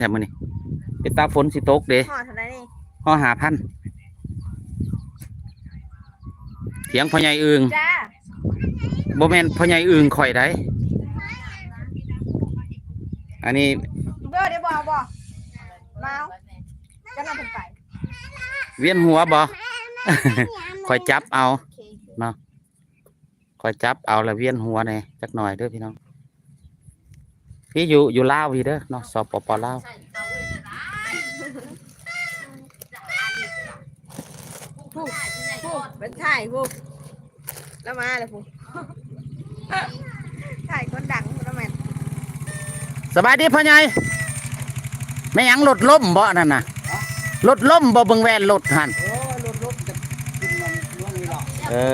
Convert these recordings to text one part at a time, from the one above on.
ແທ້ມື້ນີ້ ເປັນຕາຝົນຊິຕົກເດ້. ຮອດເທົ່າໃດນີ້? ຮອດຫ້າພັນ. ຖຽງພໍ່ໃຫຍ່ອຶ່ງ. ຈ້າ. ບໍ່ແມ່ນພໍ່ໃຫຍ່ອຶ່ງຂ້ອຍໃດ໋ ອັນນີ້. ເບີດໄດ້ບໍ່? ເອົາບໍ່? ມາເອົາ. ຈັກໜ້ອຍເພິ່ນໄປ. ວຽນຫົວບໍ່? ຂ້ອຍຈັບເອົາ ໂອເຄ ເນາະ. ຂ້ອຍຈັບເອົາລະວຽນຫົວແດ່ຈັກໜ້ອຍເດີພີ່ນ້ອງ. ພີ່ຢູ່ ຢູ່ລາວພີ່ເດີເນາະ ສປປ ລາວ. ພຸ້ນ ພຸ້ນ ໄປຖ່າຍພຸ້ນ ລາວມາແລ້ວພຸ້ນ ຖ່າຍຄົນດັງພຸ້ນລະແມ່ນ. ສະບາຍດີພໍ່ໃຫຍ່. ແມ່ນຫຍັງ ລົດລົ້ມບໍ່ນັ້ນນະ? ຮະ? ລົດລົ້ມບໍ່? ເບິ່ງແວ່ນລົດຫັ້ນ. ໂອ້ຍ ລົດລົ້ມຈະຂຶ້ນມາເມືອງນີ້ລະ. ເອີ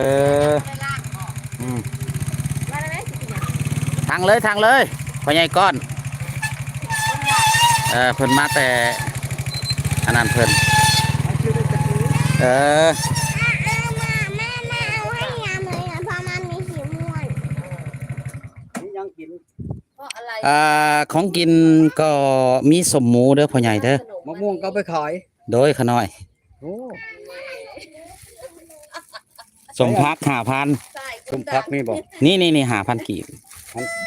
ອືມ ທາງເລີຍ ທາງເລີຍ ພໍ່ໃຫຍ່ກ້ອນ. ເອີ ເພິ່ນມາແຕ່ອັນນັ້ນເພິ່ນ. ເອີ ມີຫຍັງກິນ? ອ່າ ຂອງກິນກໍມີສົ້ມໝູເດີພໍ່ໃຫຍ່ເດີ. ມະມ່ວງກໍເອົາໄປຂາຍ. ໂດຍ ຂະນ້ອຍ. ໂອ້ ສົ້ມຜັກຫ້າພັນ. ສົ້ມຜັກມີບໍ່? ນີ້ໆໆ ຫ້າພັນກີບ.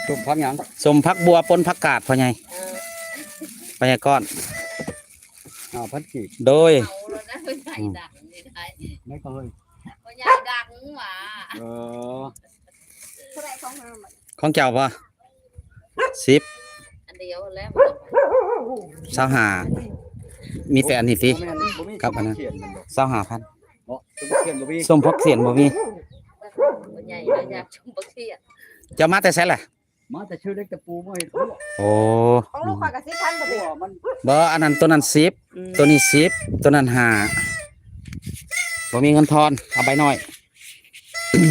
ສົ້ມຜັກຫຍັງ? ສົ້ມຜັກບົ່ວປົນຜັກກາດພໍ່ໃຫຍ່. ເອີ ພໍ່ໃຫຍ່ກ້ອນ ຫ້າພັນກີບ. ໂດຍ ເອົາແລ້ວນະ ພໍ່ໃຫຍ່ດັງນີ້ໄດ້. ໄດ້ກໍເຮີ້ຍ ພໍ່ໃຫຍ່ດັງຫວາ. ເອີ ເທົ່າໃດຂອງເຮົາ? ຂອງເຈົ້າບໍ່? ສິບ ອັນດຽວແລ້ວ ຊາວຫ້າ. ມີແຕ່ອັນນີ້ຕິ ບໍ່ແມ່ນ ບໍ່ມີ ກັບອັນນັ້ນ ຂຽນແມ່ນບໍ່? ຊາວຫ້າພັນ. ບໍ່ ຂຽນບໍ່ມີ ສົ້ມຜັກຂຽນບໍ່ມີ. ພໍ່ໃຫຍ່ລາວຢາກຊົມບັກເຂຍ. ເຈົ້າມາແຕ່ໃສລະ? ມາແຕ່ຊື່ເລັກຕະປູມາເຮັດຄົວ. ໂອ້ ຂອງລູກຂ້ອຍກໍສິບພັນພໍດີ. ບໍ່ ອັນນັ້ນ ໂຕນັ້ນສິບ ອືມ ໂຕນີ້ສິບ ໂຕນັ້ນຫ້າ. ບໍ່ມີເງິນທອນ ເອົາໃບນ້ອຍ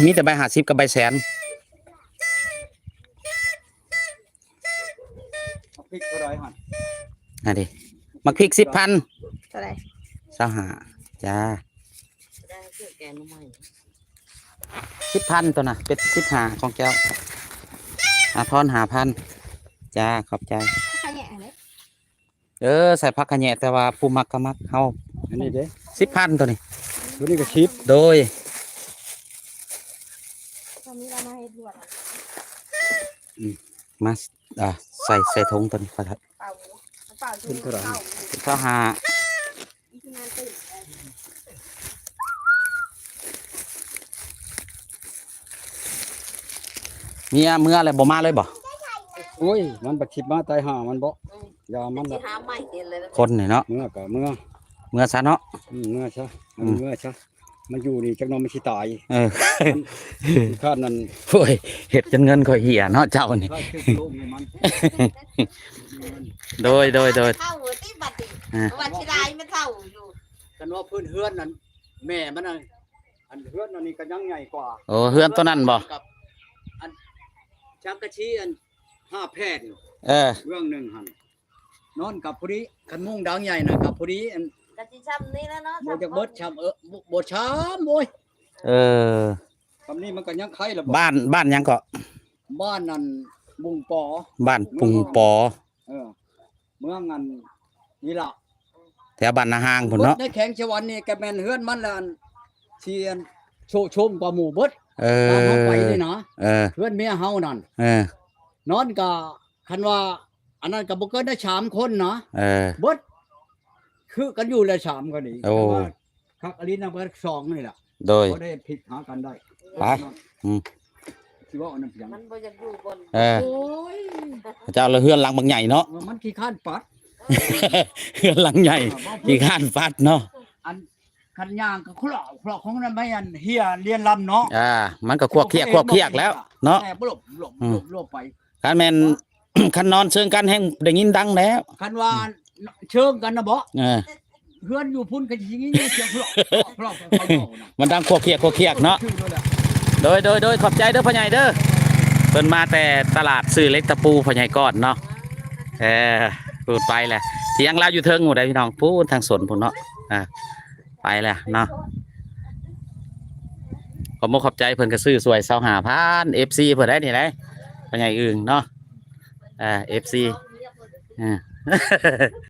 ມີແຕ່ໃບຫ້າສິບກັບໃບແສນ. ໝາກພິກເທົ່າໃດຫັ້ນ? ຫັ້ນເດ ໝາກພິກສິບພັນ. ເທົ່າໃດ? ຊາວຫ້າ. ຈ້າ ໄດ້ຄືແກງໜໍ່ໄມ້. ສິບພັນໂຕນະ ເປັນສິບຫ້າຂອງເຈົ້າ. ອາ ທອນຫ້າພັນ. ຈ້າ ຂອບໃຈ. ຂະແຍະຫັ້ນເດ. ເອີ ໃສ່ຜັກຂະແຍະ ແຕ່ວ່າຜູ້ມັກກໍມັກ ເຮົາ ອັນນີ້ເດ້ ສິບພັນໂຕນີ້. ໂຕນີ້ກໍສິບ. ໂດຍ ຕອນນີ້ເຮົາມາເຮັດລວກ. ອືມ ມາ ອ່າ ໃສ່ ໃສ່ຖົງໂຕນີ້ ເປັນເທົ່າໃດ? ຊາວຫ້າ. ເມຍເມືອແລ້ວບໍ່ມາເລີຍບໍ່? ໂອ້ຍ ມັນບັດຊິມາຕາຍຫ່າມັນບໍ? ອືມ ຢ່າມັນລະ ຊິຫາໃໝ່ເຫັນເລີຍນະ ຄົນນີ້ເນາະ. ເມືອກະເມືອ ເມືອຊະເນາະ. ອືມ ເມືອຊະ ອືມ ເມືອຊະ. ມັນຢູ່ນີ້ຈັກໜ່ອຍມັນຊິຕາຍ. ເອີ ມັນ ຂ້ານນັ້ນ ໂອ້ຍ ເຮັດຈົນເງິນຂ້ອຍເຫ່ຍເນາະເຈົ້ານີ້. ໂດຍ ໂດຍ ໂດຍ. ເຖົ້າຕິບັດນີ້ ອ່າ ວ່າຊິຫຼາຍມັນເຖົ້າຢູ່. ຄັນວ່າພື້ນເຮືອນນັ້ນ ແມ່ມັນນັ້ນ ອັນເຮືອນອັນນີ້ກໍຍັງໃຫຍ່ກວ່າ. ໂອ້ ເຮືອນໂຕນັ້ນບໍ? ກັບອັນສັງກະສີອັນຫ້າແຜ່ນ. ເອີ ເບື້ອງໜຶ່ງຫັ້ນ ນອນກັບພໍດີ ຄັນມຸງດັງໃຫຍ່ນະ ກັບພໍດີ. ອັນ ກະຊິຊ່ຳນີ້ແຫຼະເນາະ ບໍ່ຈັກເບິດຊ່ຳ. ເອີ ບໍ່ ບໍ່ຊ່ຳ. ໂອ້ຍ ເອີ ຊ່ຳນີ້ມັນກໍຍັງໄຄລະບໍ? ບ້ານ ບ້ານຫຍັງເກາະ? ບ້ານນັ້ນບຸງປໍ. ບ້ານບຸງປໍ. ເອີ ເມືອງອັນນີ້ລະ ແຖວບ້ານນາຮ່າງພຸ້ນເນາະ. ໃນແຂວງສະຫວັນນີ້ກໍແມ່ນເຮືອນມັນລະ ອັນ ທີ່ອັນໂຊະໂຊມກວ່າໝູ່ເບິດ. ເອີ ຕາມເຮົາໄປນີ້ນະ. ເອີ ເຮືອນເມຍເຮົານັ້ນ. ເອີ ນອນກະ ຄັນວ່າອັນນັ້ນກໍບໍ່ເກີນໄດ້ສາມຄົນນະ. ເອີ ເບິດ ຄືກັນຢູ່ແຫຼະ ສາມຄົນນີ້. ໂອ້ ຄັນວ່າຄັກອີ່ຫຼີນຳກັນສອງນີ້ລະ. ໂດຍ ພໍໄດ້ພິກຫາກັນໄດ້. ໄປ ອືມ ຊິເວົ້າອັນນັ້ນຫຍັງ? ມັນບໍ່ຢາກຢູ່ບ່ອນ. ເອີ ໂອ້ຍ ເຈົ້າລະເຮືອນຫຼັງບັກໃຫຍ່ເນາະ. ເອີ ມັນຂີ້ຄ້ານປັດ ເຮືອນຫຼັງໃຫຍ່ ເອີ ຂີ້ຄ້ານປັດເນາະ. ອັນ ຄັນຍ່າງກໍຄລອກ ຄລອກຂອງນັ້ນໄປອັນເຮຍລຽນລຳເນາະ. ອ່າ ມັນກໍຄວກຄຽກ ຄວກຄຽກແລ້ວເນາະ. ແຕ່ບໍ່ຫຼົບ ຫຼົບ ອືມ ຫຼົບ ຫຼົບໄປ. ຄັນແມ່ນ ຄັນນອນເຊີງກັນແຮ່ງໄດ້ຍິນດັງແລ້ວ. ຄັນວ່າ ອືມ ເຊີງກັນນະບໍ? ເອີ ເຮືອນຢູ່ພຸ້ນກໍຊິຍິງສຽງພລອກ ພລອກ ພລອກ ມັນດັງຄວກຄຽກ ຄວກຄຽກເນາະ. ໂດຍ ໂດຍ ໂດຍ ຂອບໃຈເດີພໍ່ໃຫຍ່ເດີ. ເພິ່ນມາແຕ່ຕະຫຼາດຊື້ເຫຼັກຕະປູ ພໍ່ໃຫຍ່ກ້ອນເນາະ. ເອີ ພຸ້ນໄປແຫຼະ ຖຽງລາວຢູ່ເທິງພຸ້ນໃດ໋ພີ່ນ້ອງ ພຸ້ນທາງສວນພຸ້ນເນາະ. ອ່າ ໄປແລ້ວເນາະ. ຂອບມຸກຂອບໃຈ ເພິ່ນກໍຊື້ຊ່ວຍຊາວຫ້າພັນ ເອັຟຊີ ເພິ່ນໄດ໋ນີ້ໄດ໋ ພໍ່ໃຫຍ່ອຶ່ງເນາະ. ເອີ ເອັຟຊີ ເອີ